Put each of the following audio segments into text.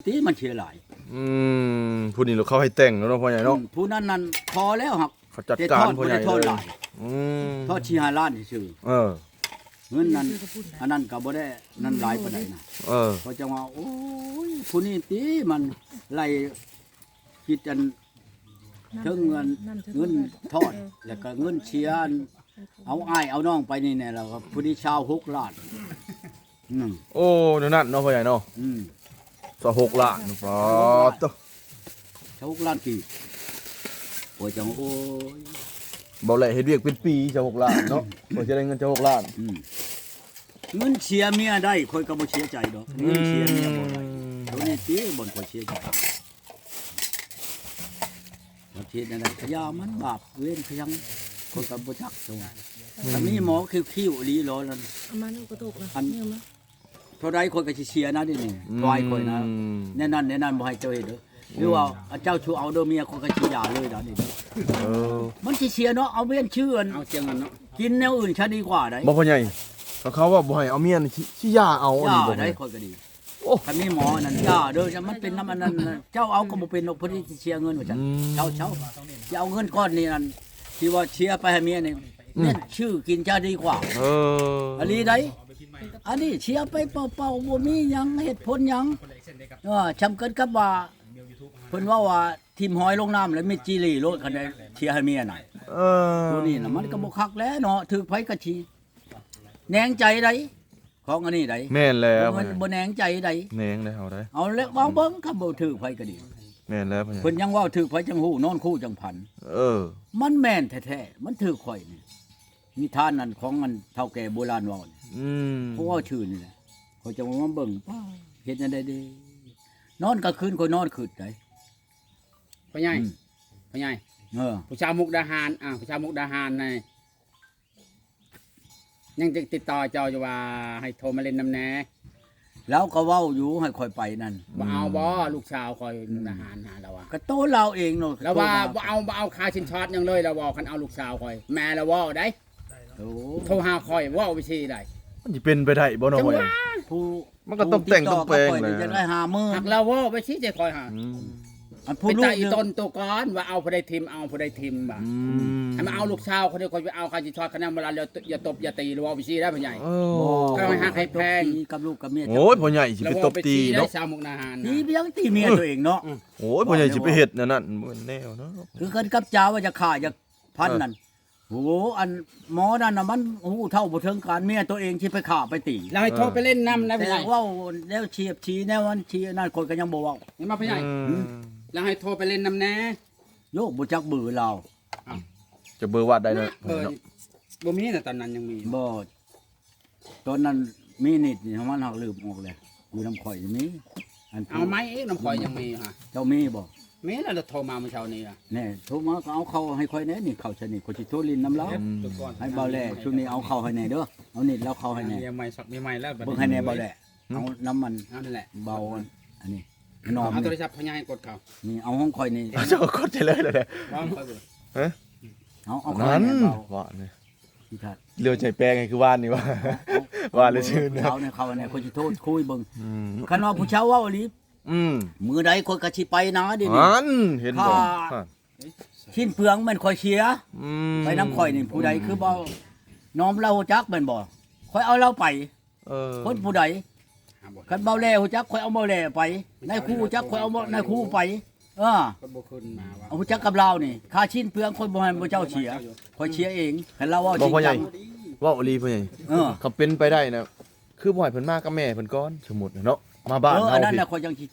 ຕິມັນເສຍຫຼາຍ. ອືມ ຜູ້ນີ້ລະເຂົາໃຫ້ແຕ່ງແລ້ວເນາະ ພໍ່ໃຫຍ່ເນາະ. ອືມ ຜູ້ນັ້ນນັ້ນຂໍແລ້ວ ຫາກເຂົາຈັດການ ບໍ່ໄດ້ຖອນຫຼາຍ. ອືມ ຖອນສີ່ຫ້າລ້ານຊື່ໆ. ເອີ ເງິນນັ້ນ ອັນນັ້ນກໍບໍ່ໄດ້ນັ້ນຫຼາຍປານໃດນະ. ເອີ ເຂົາຈັ່ງວ່າ ໂອ້ຍ ຜູ້ນີ້ຕິມັນໄລ່ຄິດອັນ ເຖິງເງິນ ເງິນຖອນ ແລ້ວກໍເງິນເສຍ ເອົາອ້າຍເອົານ້ອງໄປນີ້ແນ່ ແລ້ວກໍຜູ້ນີ້ຊາວຫົກລ້ານ. ອືມ ໂອ້ ແນວນັ້ນເນາະ ພໍ່ໃຫຍ່ເນາະ. ອືມ ຊາວຫົກລ້ານ ປາດໂທ້ ຊາວຫົກລ້ານກີບ. ໂອ້ຍ ຈັ່ງ ໂອ້ຍ ບໍ່ແລະເຮັດວຽກເປັນປີ ຊາວຫົກລ້ານເນາະ ກວ່າຈະໄດ້ເງິນຊາວຫົກລ້ານ. ອືມ ເງິນເສຍເມຍໄດ້ ຂ້ອຍກໍບໍ່ເສຍໃຈດອກ. ອືມ ເງິນເສຍເມຍບໍ່ໄດ້ ໂຕນີ້ຕິບ່ອນຂ້ອຍເສຍໃຈ. ປະເທດນັ້ນນະ ຂະຢາມັນບາບເວນຂະຍັງ ຂ້ອຍກໍບໍ່ຈັກ. ອືມ ອັນນີ້ໝໍຄິ້ວໆອີ່ຫຼີຫຼໍນັ້ນ ເອົາມານຳກະໂຕກນະ ອັນນີ້ມາ ເທົ່າໃດຂ້ອຍກໍຊິເສຍນະ ດຽວນີ້ ອືມ ຄວາຍຂ້ອຍນະ. ແນວນັ້ນແນວນັ້ນບໍ່ໃຫ້ເຈົ້າເຮັດເດີ ອືມ ຫຼືວ່າເຈົ້າຊິເອົາເດີ ເມຍຂ້ອຍກໍຊິຢ່າເລີຍດຽວນີ້. ເອີ ມັນຊິເສຍເນາະ ເອົາເວນຊື່ອັນ ເອົາເສຍເງິນເນາະ ກິນແນວອື່ນຊະດີກວ່າໄດ໋. ບໍ່ ພໍ່ໃຫຍ່ ຖ້າເຂົາວ່າບໍ່ໃຫ້ເອົາເມຍນີ້ ຊິ ຊິຢ່າເອົາ ຢ່າ ນີ້ບໍ່ ພໍ່ໃຫຍ່ ຂ້ອຍກໍດີ. ໂອ້ ຄັນມີໝໍນັ້ນຢ່າເດີ ມັນເປັນນຳອັນນັ້ນນະ ເຈົ້າເອົາກໍບໍ່ເປັນດອກ ເພິ່ນຊິເສຍເງິນວ່າຊັ້ນ. ອືມ ເຈົ້າ ເຈົ້າຊິເອົາເງິນກ້ອນນີ້ນັ້ນ ທີ່ວ່າເສຍໄປໃຫ້ເມຍນີ້ ອືມ ແມ່ນຊື້ກິນຈະດີກວ່າ. ເອີ ອີ່ຫຼີໃດ໋ ອັນນີ້ເສຍໄປເປົ່າໆ ບໍ່ມີຫຍັງ ເຫດຜົນຫຍັງ. ເອີ ຊ່ຳກັນກັບວ່າ ເພິ່ນເວົ້າວ່າຖິ້ມຫອຍລົງນ້ຳແລ້ວມິດຈີ່ຫຼີໂລດ ຄັນໄດ້ເສຍໃຫ້ເມຍນະ. ເອີ ໂຕນີ້ນະ ມັນກໍບໍ່ຄັກແຫຼະເນາະ ຖືກໃຜກໍຊິແໜງໃຈໃດ໋. ຂອງອັນນີ້ໃດ໋ ແມ່ນແລ້ວ ບໍ່ແມ່ນ ພໍ່ໃຫຍ່ ບໍ່ແໜງໃຈໃດ໋ ແໜງແລ້ວເຮົາໄດ໋. ເອົາແລ້ວ ອືມ ເວົ້າເບິ່ງ ຄັນບໍ່ຖືກໃຜກໍດີ ແມ່ນແລ້ວ ພໍ່ໃຫຍ່ ເພິ່ນຍັງເວົ້າຖືກໃຜຈັ່ງຮູ້ ນອນຄູ່ຈັ່ງຝັນ. ເອີ ມັນແມ່ນແທ້ໆ ມັນຖືກຂ້ອຍນີ້ ນິທານນັ້ນຂອງອັນເຖົ້າແກ່ໂບລານເວົ້ານີ້. ອືມ ເຂົາເວົ້າຊື່ນີ້ແຫຼະ ເຂົາຈະມາເບິ່ງ ປ້າ ເຮັດແນວໃດເດ ນອນກາງຄືນຂ້ອຍນອນຄຶດໃດ໋ ພໍ່ໃຫຍ່. ອືມ ພໍ່ໃຫຍ່ ເອີ ຜູ້ສາວມຸກດາຫານ ອ່າ ຜູ້ສາວມຸກດາຫານໃນ ຍັງຈະຕິດຕໍ່ເຈົ້າຢູ່ວ່າໃຫ້ໂທມາຫຼິ້ນນຳແດ່. ລາວກໍເວົ້າຢູ່ໃຫ້ຂ້ອຍໄປນັ້ນ ບໍ່ເອົາບໍ່ ອືມ ລູກສາວຂ້ອຍ ອືມ ມຸກດາຫານຫາລາວວ່າ ກໍໂຕລາວເອງເນາະ ລາວວ່າ ໂທມາ ບໍ່ເອົາ ບໍ່ເອົາຄ່າສິນສອດຫຍັງເລີຍ ລາວວ່າ ຄັນເອົາລູກສາວຂ້ອຍ ແມ່ລາວເວົ້າໄດ໋. ໂອ້ ໂທຫາຂ້ອຍເວົ້າໄປຊີ້ໄດ໋ ມັນຊິເປັນໄປໄດ້ບໍ່ເນາະ ພໍ່ໃຫຍ່ ຜູ້ ມັນກໍຕ້ອງແຕ່ງຕ້ອງແປງແຫຼະ ຢາກໄດ້ຫ້າໝື່ນ ຫາກລາວເວົ້າໄປຊີ້ໃຈຂ້ອຍຫາ ອືມ ອັນຜູ້ລູກ ເປັນຕາອີ່ຕົນໂຕກ່ອນວ່າເອົາຜູ້ໃດຖິ້ມ ເອົາຜູ້ໃດຖິ້ມວ່າ ອືມ ໃຫ້ມາເອົາລູກສາວຄົນດຽວ ຂ້ອຍຊິເອົາຄ່າສິນສອດ ຄະນະບໍ່ລະ ຢ່າຕົບຢ່າຕີ ລາວເວົ້າໄປຊີ້ໄດ໋ ພໍ່ໃຫຍ່. ເອີ ກໍໃຫ້ຮັກໃຫ້ແພງ ຕົບຕີກັບລູກກັບເມຍ. ໂອ້ຍ ພໍ່ໃຫຍ່ຊິໄປຕົບຕີເນາະ ສາວມຸກດາຫານ ຕີຫຍັງ ຕີເມຍ ເອີ ຕົວເອງເນາະ. ໂອ້ຍ ພໍ່ໃຫຍ່ຊິໄປເຮັດແນວນັ້ນ ບໍ່ແມ່ນແນວເນາະ ຄືກັນກັບຈາວ່າຈະຂ້າຈະ ພັນນັ້ນ ເອີ ໂອ້ ອັນໝໍນັ້ນນະ ມັນຮູ້ເທົ່າບໍ່ເຖິງການ ເມຍໂຕເອງຊິໄປຂ້າໄປຕີ ແລ້ວໃຫ້ໂທໄປຫຼິ້ນນຳນະ ແຕ່ເວົ້າແນວສຽດສີແນວອັນຊີ້ນັ້ນ ຂ້ອຍກໍຍັງບໍ່ເວົ້າ ເຫັນບໍ່ ພໍ່ໃຫຍ່ ອືມ ແລ້ວໃຫ້ໂທໄປຫຼິ້ນນຳແດ່. ໂຍ ບໍ່ຈັກເບີລາວ ເຈົ້າເບີວັດໄດ້ເນາະ ເບີ ບໍ່ມີນະ ຕອນນັ້ນຍັງມີບໍ່? ຕອນນັ້ນມີນິດນີ້ ມັນຫາກລືມອອກແລ້ວ ຢູ່ນຳຂ້ອຍນີ້ມີ ອັນ ເອົາໄມ້ອີກ ນຳຂ້ອຍຍັງມີຫະ ເຈົ້າມີບໍ່? ມີແລ້ວ ໂທມາມື້ເຊົ້ານີ້ລະ ແນ່ ໂທມາກໍເອົາເຂົ້າໃຫ້ຂ້ອຍແດ່ນີ້ ເຂົ້າຊະນີ້ ຂ້ອຍຊິໂທຫຼິ້ນນຳລາວ ອືມ ໃຫ້ເບົາແຫຼ ຊຸມນີ້ເອົາເຂົ້າໃຫ້ແດ່ເດີ ເອົານິດລາວເຂົ້າໃຫ້ແດ່ ມີໄມ້ສັກ ມີໄໝ້ແລ້ວ ເບິ່ງໃຫ້ແດ່ເບົາແຫຼ ຫຶ ເອົານຳມັນ ນັ້ນແຫຼະ ເບົາ ອັນນີ້ ນ້ອງ ເອົາໂທລະສັບພໍ່ໃຫຍ່ກົດເຂົ້າ ນີ້ເອົາຂອງຂ້ອຍນີ້ ເຈົ້າກໍກົດໃສ່ເລີຍແຫຼະ ວາງຂ້ອຍເບິ່ງ ເອີ ເອົາ ເອົາຂອງຂ້ອຍແດ່ ນັ້ນ ເບົາ ວ່ານີ້ ທີ່ຄັດ ເຫຼືອໃຈແປງໃຫ້ຄືວານນີ້ວ່າ ເອົາ ວ່າແລ້ວຊື່ນະ ເອົາໃນເຂົາແດ່ ຂ້ອຍຊິໂທຄຸຍເບິ່ງ ອືມ ຄັນວ່າຜູ້ຊາວເວົ້າອີ່ຫຼີ ອືມ ມື້ໃດຂ້ອຍກໍຊິໄປນະ ດຽວນີ້ ຫັ້ນ ເຫັນບໍ່ ຫັ້ນ ຊິ້ນເປືອງແມ່ນຂ້ອຍເສຍ ອືມ ໄປນຳຂ້ອຍນີ້ ຜູ້ໃດຄືເບົານ້ອມລາວຮູ້ຈັກແມ່ນບໍ່? ຂ້ອຍເອົາລາວໄປ ເອີ ຄົນຜູ້ໃດ ຄັນເບົາແຫຼຮູ້ຈັກ ຂ້ອຍເອົາເບົາແຫຼໄປ ນາຍຄູຮູ້ຈັກ ຂ້ອຍເອົານາຍຄູໄປ ເອີ ເພິ່ນບໍ່ຂຶ້ນມາວ່າ ເອົາຮູ້ຈັກກັບລາວນີ້ ຄ່າຊິ້ນເປືອງຂ້ອຍບໍ່ໃຫ້ເຈົ້າເສຍ ຂ້ອຍເສຍເອງ ຄັນລາວເວົ້າຈິງຈັງ ເວົ້າອີ່ຫຼີພໍ່ໃຫຍ່ ເອີ ຄັນເປັນໄປໄດ້ນະ ຄືບໍ່ໃຫ້ເພິ່ນມາກັບແມ່ເພິ່ນກ່ອນ ສົມມຸດນະເນາະ ມາບ້ານເຮົາ ເອີ ອັນນັ້ນນະ ຂ້ອຍຍັງຊິ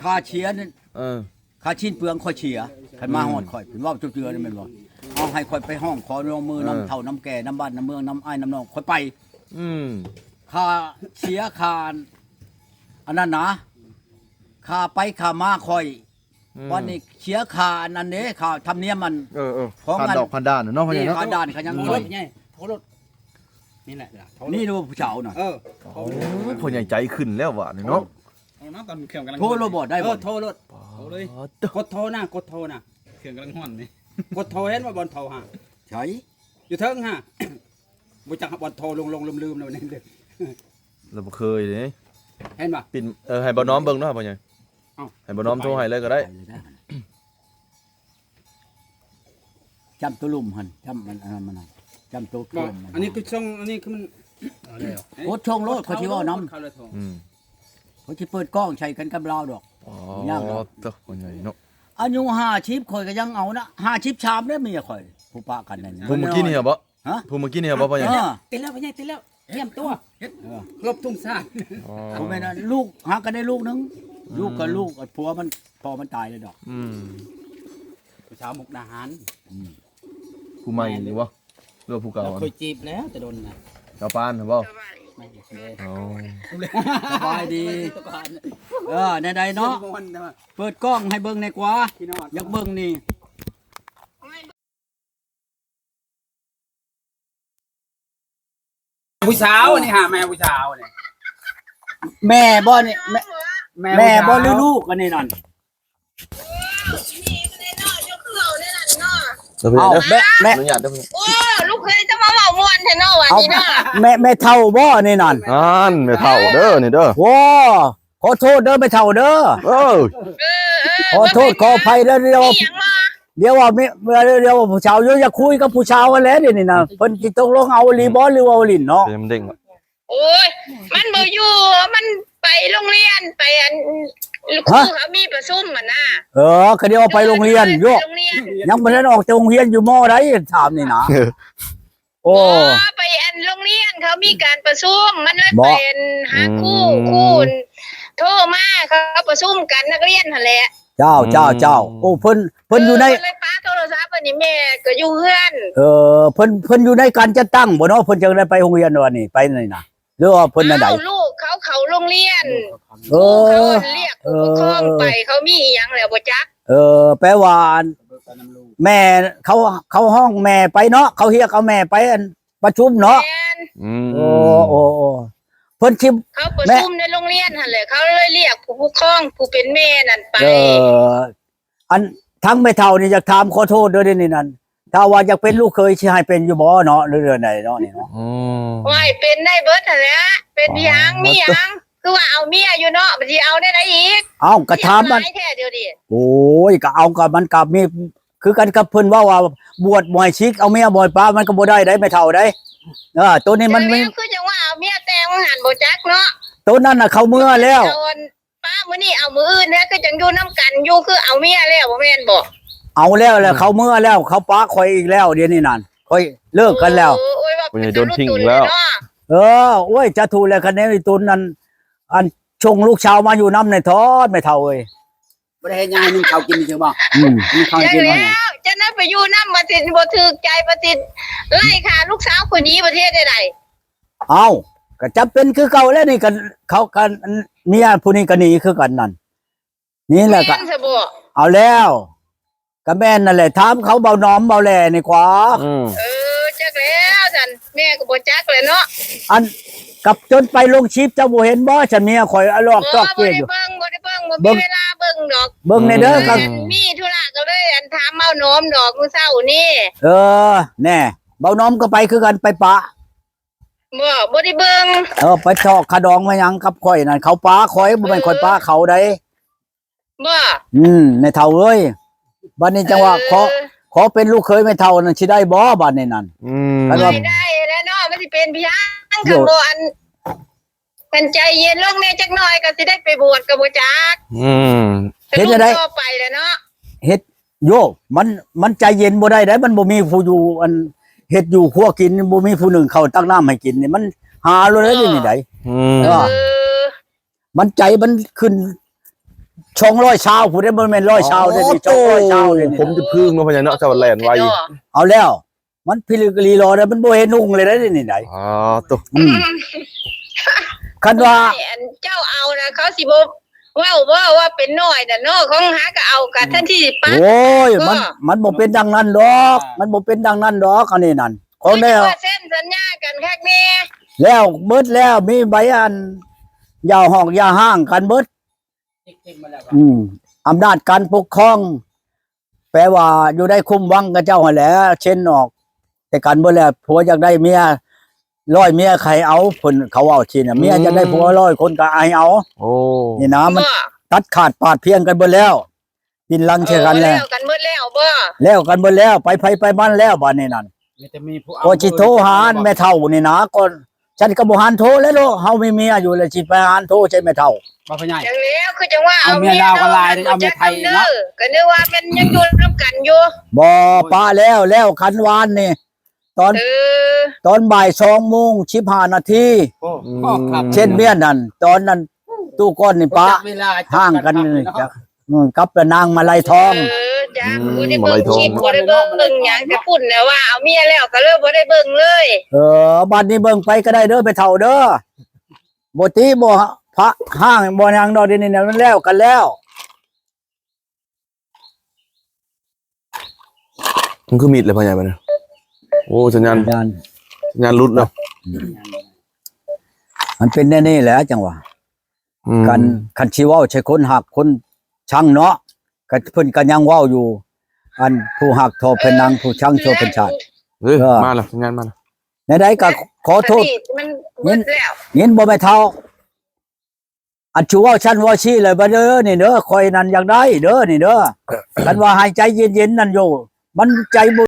ຄ່າເສຍນັ້ນ ເອີ ຄ່າຊິ້ນເປືອງຂ້ອຍເສຍ ຄັນມາຮອດຂ້ອຍ ອືມ ເພິ່ນເວົ້າເຈື່ອໆນີ້ແມ່ນບໍ່ ເອົາໃຫ້ຂ້ອຍໄປຮ້ອງຂໍຮ່ວມມືນຳ ເອີ ເຖົ້ານຳແກ່ ນຳບ້ານນຳເມືອງ ນຳອ້າຍນຳນ້ອງຂ້ອຍໄປ ອືມ ຄ່າເສຍຄ່າອັນນັ້ນນະ ຄ່າໄປຄ່າມາຂ້ອຍ ອືມ ບັດນີ້ເສຍຄ່າອັນນັ້ນເດ້ ຄ່າທຳນຽມອັນ ເອີໆ ຂອງອັນ ຜ່ານດອກຜ່ານດ່ານເນາະ ພໍ່ໃຫຍ່ເນາະ ຜ່ານດ່ານເຂົາຍັງ ໂທລົດ ໂທລົດ ນີ້ແຫຼະ ໂທລົດ ນີ້ເດ້ຜູ້ສາວນະ ເອີ ໂອ້ຍ ພໍ່ໃຫຍ່ໃຈຂຶ້ນແລ້ວວະນີ້ເນາະ ເອົານະ ຕອນເຄື່ອງກຳລັງ ໂທໂລດບໍ່ ໄດ້ບໍ່ ເອີ ໂທໂລດ ໂທເລີຍ ກົດໂທນະ ກົດໂທນະ ເຄື່ອງກຳລັງຮ້ອນນີ້ ກົດໂທ ເຫັນບໍ່ບ່ອນໂທຫະ ໃສ ຢູ່ເທິງຫະ ບໍ່ຈັກບ່ອນໂທ ຫຼົງໆລືມໆແລ້ວນີ້ ລາວບໍ່ເຄີຍເດ້ ເຫັນບໍ່ ປິດ ເອີ ໃຫ້ບ່າວນ້ອມເບິ່ງເນາະ ພໍ່ໃຫຍ່ ໃຫ້ບ່າວນ້ອມໂທໃຫ້ເລີຍກໍໄດ້. ຈ້ຳໂຕລຸ່ມຫັ້ນ ຈ້ຳມັນ ອັນນັ້ນມັນຫັ້ນ ຈ້ຳໂຕເຄື່ອງມັນ. ອັນນີ້ຄືຊ່ອງ ອັນນີ້ຄືມັນ ໂອ້ ຊ່ອງໂລດ ຂ້ອຍຊິເວົ້ານຳ. ອືມ ຂ້ອຍຊິເປີດກ້ອງໃສ່ກັນກັບລາວດອກ. ອໍ ບໍ່ຍາກດອກ. ໂຕ ພໍ່ໃຫຍ່ເນາະ ອາຍຸຫ້າສິບ ຂ້ອຍກໍຍັງເອົານະ ຫ້າສິບສາມເດ້ເມຍຂ້ອຍ ຜູ້ປະກັນນັ້ນ. ຜູ້ເມື່ອກີ້ນີ້ບໍ? ຮະ? ຜູ້ເມື່ອກີ້ນີ້ບໍພໍ່ໃຫຍ່? ເອີ ຕິດແລ້ວພໍ່ໃຫຍ່ ຕິດແລ້ວ ຮຽມຕົວ ເອີ ລົບທຸງຊາດ. ອໍ ບໍ່ແມ່ນ ລູກຫາກັນໄດ້ລູກໜຶ່ງ ອືມ ລູກກັບລູກ ຜົວມັນ ພໍ່ມັນຕາຍແລ້ວດອກ. ອືມ ຜູ້ສາວມຸກດາຫານ. ອືມ ຜູ້ໃໝ່ນີ້ບໍ ຫຼືວ່າຜູ້ເກົ່າ? ລາວເຄີຍຈີບແລ້ວແຕ່ດົນນະ. ສາວປານຫັ້ນບໍ? ອໍ ສະບາຍດີ. ເອີ ແນວໃດເນາະ ເປີດກ້ອງໃຫ້ເບິ່ງແດ່ກວ່າ ຢາກເບິ່ງນີ້. ຜູ້ສາວນີ້ຫາ ແມ່ຜູ້ສາວນີ້ ແມ່ບໍ່ນີ້ ແມ່ ແມ່ບໍ່ ແມ່ຜູ້ສາວ ຫຼືລູກອັນນີ້ນັ້ນ? ເອົາ ແມ່ ແມ່ ອະນຸຍາດເດີ. ໂອ້ ລູກເຂີຍຈະມາເວົ້າມ່ວນແທ້ເນາະ ວ່ານີ້ເນາະ. ເອົາ ແມ່ ແມ່ເຖົ້າບໍ່ນີ້ນັ້ນ? ນັ້ນ ແມ່ເຖົ້າເດີນີ້ເດີ. ໂອ້ ຂໍໂທດເດີແມ່ເຖົ້າເດີ. ເອີ ເອີ ເອີ ຂໍໂທດຂໍອະໄພເດີ. ດຽວ ມີຫຍັງບໍ່? ດຽວວ່າແມ່ ດຽວວ່າຜູ້ສາວຢູ່ ຢາກຄຸຍກັບຜູ້ສາວຫັ້ນແຫຼະດຽວນີ້ນະ. ເພິ່ນຊິຕົກລົງເອົາອີ່ຫຼີບໍ່ ຫຼືວ່າເອົາຫຼິ້ນເນາະ? ເຕັມເດ້ງ. ໂອ້ຍ ມັນບໍ່ຢູ່ ມັນໄປໂຮງຮຽນ ໄປອັນ ຄູເຂົາມີປະຊຸມຫັ້ນນະ. ເອີ ກະດຽວໄປໂຮງຮຽນຢູ່ ໄປໂຮງຮຽນ ຍັງບໍ່ທັນອອກຈາກໂຮງຮຽນຢູ່ ມໍໃດ ຖາມນີ້ນະ. ໂອ້ ບໍ່ ໄປອັນໂຮງຮຽນເຂົາມີການປະຊຸມ ມັນເລີຍໄປອັນຫາຄູ ອືມ ຄູໂທມາ ເຂົາປະຊຸມກັນນັກຮຽນຫັ້ນແຫຼະ. ເຈົ້າ ເຈົ້າ ເຈົ້າ. ອືມ ໂອ້ ເພິ່ນ ເພິ່ນຢູ່ໃນ ເອີ ເພິ່ນເລີຍປະໂທລະສັບ. ອັນນີ້ແມ່ກໍຢູ່ເຮືອນ. ເອີ ເພິ່ນ ເພິ່ນຢູ່ໃນການຈັດຕັ້ງບໍ່ເນາະ? ເພິ່ນຈັ່ງໄດ້ໄປໂຮງຮຽນວັນນີ້ ໄປນີ້ນະ ຫຼືວ່າເພິ່ນແນວໃດ? ອ້າວ ລູກເຂົາເຂົ້າໂຮງຮຽນ. ເອີ ຄູເຂົາລຽກຜູ້ປົກຄອງໄປ ເອີ ເຂົາມີອີ່ຫຍັງແລ້ວບໍ່ຈັກ. ເອີ ແປວ່າແມ່ເຂົາ ເຂົາຮ້ອງແມ່ໄປເນາະ ເຂົາຮຽກເອົາແມ່ໄປອັນປະຊຸມເນາະ. ແມ່ນ. ອືມ ໂອ້ ໂອ້ ໂອ້ ເພິ່ນຊິ ເຂົາປະຊຸມໃນໂຮງຮຽນຫັ້ນແຫຼະ ເຂົາເລີຍລຽກຜູ້ປົກຄອງຜູ້ເປັນແມ່ນັ້ນໄປ. ເອີ ອັນທາງແມ່ເຖົ້ານີ້ຢາກຖາມຂໍໂທດເດີ ດຽວນີ້ນັ້ນ ຖ້າວ່າຢາກເປັນລູກເຂີຍຊິໃຫ້ເປັນຢູ່ບໍ່ເນາະ ຫຼືແນວໃດເນາະນີ້ເນາະ? ອືມ ໂອ້ຍ ເປັນໄດ້ເບິດຫັ້ນແຫຼະ. ເປັນອີ່ຫຍັງ ອໍ ມີຫຍັງ ຄືວ່າເອົາເມຍຢູ່ເນາະ ຊິເອົາແນວໃດອີກ? ເອົ້າ ກະຖາມມັນ ຫຼາຍແທ້ດຽວນີ້. ໂອ້ຍ ກະເອົາ ກະມັນກະມີ ຄືກັນກັບເພິ່ນເວົ້າວ່າ ບວດບໍ່ໃຫ້ສິກ ເອົາເມຍບໍ່ໃຫ້ປະ ມັນກໍບໍ່ໄດ້ໃດ໋ ແມ່ເຖົ້າໃດ໋. ເອີ ໂຕນີ້ມັນມີ ຄືຈັ່ງວ່າເອົາເມຍແຕ່ງຫັ້ນບໍ່ຈັກເນາະ. ໂຕນັ້ນນະເຂົາເມືອແລ້ວ ເອົາອັນປະມື້ນີ້ເອົາມື້ອື່ນແທ້ ຄືຈັ່ງຢູ່ນຳກັນຢູ່ ຄືເອົາເມຍແລ້ວບໍ່ແມ່ນບໍ? ເອົາແລ້ວແຫຼະ ອືມ ເຂົາເມືອແລ້ວ ເຂົາປະຂ້ອຍອີກແລ້ວ ດຽວນີ້ນັ້ນ ຂ້ອຍເລີກກັນແລ້ວ. ໂອ້ຍ ວ່າເປັນຕາລຸດຕຸນເນາະ. ເອີ ໂອ້ຍ ສາທຸແຫຼະ ຄັນແນວນີ້ຕຸນນັ້ນ ອັນ ສົ່ງລູກສາວມາຢູ່ນຳແດ່ທອດ ແມ່ເຖົ້າເອີຍ. ບໍ່ໄດ້ເຮັດຫຍັງໃຫ້ໜຶ່ງເຂົ້າກິນຊື່ບໍ່? ອືມ ໜຶ່ງເຂົ້າໃຫ້ກິນ. ຈັກແລ້ວ ຈັ່ງນັ້ນໄປຢູ່ນຳ ບັດຊິບໍ່ຖືກໃຈ ບັດຊິໄລ່ຂ້າລູກສາວຂ້ອຍໜີ ບັດຊິເຮັດແນວໃດ? ເອົ້າ ກະຈຳເປັນຄືເກົ່າແລ້ວນີ້ ກະເຂົາ ກະເມຍຜູ້ນີ້ກະໜີຄືກັນນັ້ນ. ນີ້ແຫຼະກະ ແມ່ນຊະບໍ? ເອົາແລ້ວ ກະແມ່ນນັ້ນແຫຼະ ຖາມເຂົາເບົາໜອມເບົາແຫຼນີ້ກວ່າ. ອືມ ເອີ ຈັກແລ້ວຊັ້ນ ແມ່ກໍບໍ່ຈັກແຫຼະເນາະ. ອັນ ກັບຈົນໄປລົງຄລິບ ເຈົ້າບໍ່ເຫັນບໍ່ ຊັ້ນເມຍຂ້ອຍອະລອກຈອກເກຢູ່. ບໍ່ໄດ້ເບິ່ງ ບໍ່ໄດ້ເບິ່ງ ບໍ່ມີເວລາເບິ່ງດອກ. ເບິ່ງແດ່ເດີ ອືມ ກັບ ມີທຸລະກໍເລີຍອັນຖາມເບົາໜອມດອກມື້ເຊົ້ານີ້. ເອີ ແນ່ ເບົາໜອມກໍໄປຄືກັນ ໄປປະ. ບໍ່ ບໍ່ໄດ້ເບິ່ງ. ເອີ ໄປຊອກຂະດອງມາຫຍັງກັບຂ້ອຍນັ້ນ ເຂົາປະຂ້ອຍ ບໍ່ແມ່ນຂ້ອຍປະເຂົາໃດ. ບໍ່ ອືມ ແມ່ເຖົ້າເອີຍ ບັດນີ້ຈັ່ງວ່າ ເອີ ຂໍ ຂໍເປັນລູກເຂີຍແມ່ເຖົ້ານັ້ນ ຊິໄດ້ບໍ່ ບັດນີ້ນັ້ນ? ອືມ ຄັນວ່າ ໄດ້ ໄດ້ແລ້ວເນາະ ມັນຊິເປັນພຽງ ໂຢ ຄັນບໍ່ອັນ ຄັນໃຈເຢັນລົງແດ່ຈັກໜ້ອຍ ກໍຊິໄດ້ໄປບວດກໍບໍ່ຈັກ. ອືມ ເຮັດຈັ່ງໃດ ຕໍ່ໄປແຫຼະເນາະ ເຮັດ ໂຢ ມັນ ມັນໃຈເຢັນບໍ່ໄດ້ໃດ໋ ມັນບໍ່ມີຜູ້ຢູ່ ອັນ ເຮັດຢູ່ຄົວກິນ ບໍ່ມີຜູ້ໜຶ້ງເຂົ້າຕັກນ້ຳໃຫ້ກິນນີ້ ມັນຫາໂລດໃດ໋ ເອີ ດຽວນີ້ໃດ໋. ອືມ ເອີ ເອີ ມັນໃຈມັນຂຶ້ນສອງຮ້ອຍຊາວພຸ້ນເດ້ ບໍ່ແມ່ນຮ້ອຍຊາວເດ້ນີ້ ໂອ້ ສອງຮ້ອຍຊາວເດ້ນີ້. ຜົມຈະພຶງເນາະ ພະຍາເນາະ ເຈົ້າແລ່ນໄວ. ເອົາແລ້ວ ມັນພິລຶກອີ່ຫຼີຫຼໍ່ເດ້ ມັນບໍ່ເຫັນຮຸ່ງເລີຍເດ້ນີ້ໃດ໋. ອໍ ໂຕ ອືມ ຄັນວ່າ ອັນເຈົ້າເອົານະ ເຂົາຊິບໍ່ເວົ້າບໍ່ວ່າເປັນນ້ອຍນະເນາະ ຂອງຫາກໍເອົາກັນ ອືມ ທັນທີປະ. ໂອ້ຍ ມັນ ມັນບໍ່ເປັນດັ່ງນັ້ນດອກ ມັນບໍ່ເປັນດັ່ງນັ້ນດອກ ອັນນີ້ນັ້ນ ຂອງແນວ ເຊັນສັນຍາກັນຄັກແນ່ ແລ້ວເບິດແລ້ວ ມີໃບອັນຢ່າຮ້ອງຢ່າຮ້າງກັນເບິດ. ອືມ ອຳນາດການປົກຄອງ ແປວ່າຢູ່ໃນຄຸ້ມວັງຂະເຈົ້າຫັ້ນແຫຼະ ເຊັນອອກແຕ່ກັນເບິດແລ້ວ ຜົວຢາກໄດ້ເມຍຮ້ອຍເມຍໃຫ້ເອົາ ເພິ່ນ ເຂົາເວົ້າຊີ້ນະ ເມຍ ອືມ ຢາກໄດ້ຜົວຮ້ອຍຄົນກໍໃຫ້ເອົາ. ໂອ້ ນີ້ນະ ມັນ ບໍ່ ຕັດຂາດປາດພຽງກັນເບິດແລ້ວ ປິ່ນຫຼັງໃສ່ກັນແລ້ວ ເອີ ແລ້ວກັນເບິດແລ້ວບໍ່? ແລ້ວກັນເບິດແລ້ວ ໄປໃຜໄປມັນແລ້ວບາດນີ້ນັ້ນ ມີແຕ່ມີຜູ້ເອົາ ກໍຊິໂທຫາແມ່ເຖົ້ານີ້ນະ ກໍ ສັນກໍບໍ່ຫັນໂທແລ້ວເນາະ ເຮົາມີເມຍຢູ່ແລ້ວຊິໄປຫັນໂທໃສ່ແມ່ເຖົ້າ ບໍ່ພໍ່ໃຫຍ່ ຈັ່ງແລ້ວ ຄືຈັ່ງວ່າເອົາເມຍລາວກໍຫຼາຍເດ້ ເອົາເມຍໄທເນາະ ກໍນຶກວ່າແມ່ນຍັງຢູ່ນຳກັນຢູ່ ບໍ່ ປະແລ້ວ ແລ້ວຄັນວານນີ້ ຕອນ ເອີ ຕອນບ່າຍສອງໂມງສິບຫ້ານາທີ ໂອ້ ອືມ ເຊັ່ນເມຍນັ້ນ ຕອນນັ້ນຕູ້ກ່ອນນີ້ປະ ຈັບເວລາ ຫ່າງກັນ ຈັບເວລາເນາະ ອືມ ກັບນາງມາໄລທອງ ເອີ ຈັກ ອືມ ບໍ່ໄດ້ເບິ່ງຄລິບ ມາໄລທອງ ບໍ່ໄດ້ເບິ່ງຫຍັງ ແຕ່ພຸ້ນແຫຼະວ່າເອົາເມຍແລ້ວ ກໍເລີຍບໍ່ໄດ້ເບິ່ງເລີຍ ເອີ ບັດນີ້ເບິ່ງໄປກໍໄດ້ເດີ ແມ່ເຖົ້າເດີ ບໍ່ຕິບໍ່ພະຮ້າງບໍ່ຫຍັງດອກ ດຽວນີ້ນະ ມັນແລ້ວກັນແລ້ວ. ມັນຄືມິດເລີຍພໍ່ໃຫຍ່ບັດນີ້ ໂອ້ ສັນຍານ ສັນຍານ ສັນຍານຫຼຸດເນາະ ມັນເປັນແນວນີ້ແຫຼະ ຈັ່ງວ່າ ອືມ ຄັນ ຄັນຊິເວົ້າໃສ່ຄົນຮັກຄົນຊັງເນາະ ກໍເພິ່ນກໍຍັງເວົ້າຢູ່ ອັນຜູ້ຮັກທໍ່ແຜ່ນໜັງ ຜູ້ຊັງທົ່ວແຜ່ນຊາດ ເອີ ເອີ ມາແລ້ວ ສັນຍານມາແລ້ວ ແນວໃດກໍຂໍໂທດ ສະຕິມັນເບິດແລ້ວ ຍິນບໍ່ແມ່ເຖົ້າ? ອັນຊູເວົ້າຊັ້ນເວົ້າຊີ້ແລ້ວ ເດີນີ້ເດີ ຂ້ອຍນັ້ນຢາກໄດ້ເດີນີ້ເດີ ຄັນວ່າໃຫ້ໃຈເຢັນໆນັ້ນໂຍ ມັນໃຈບໍ່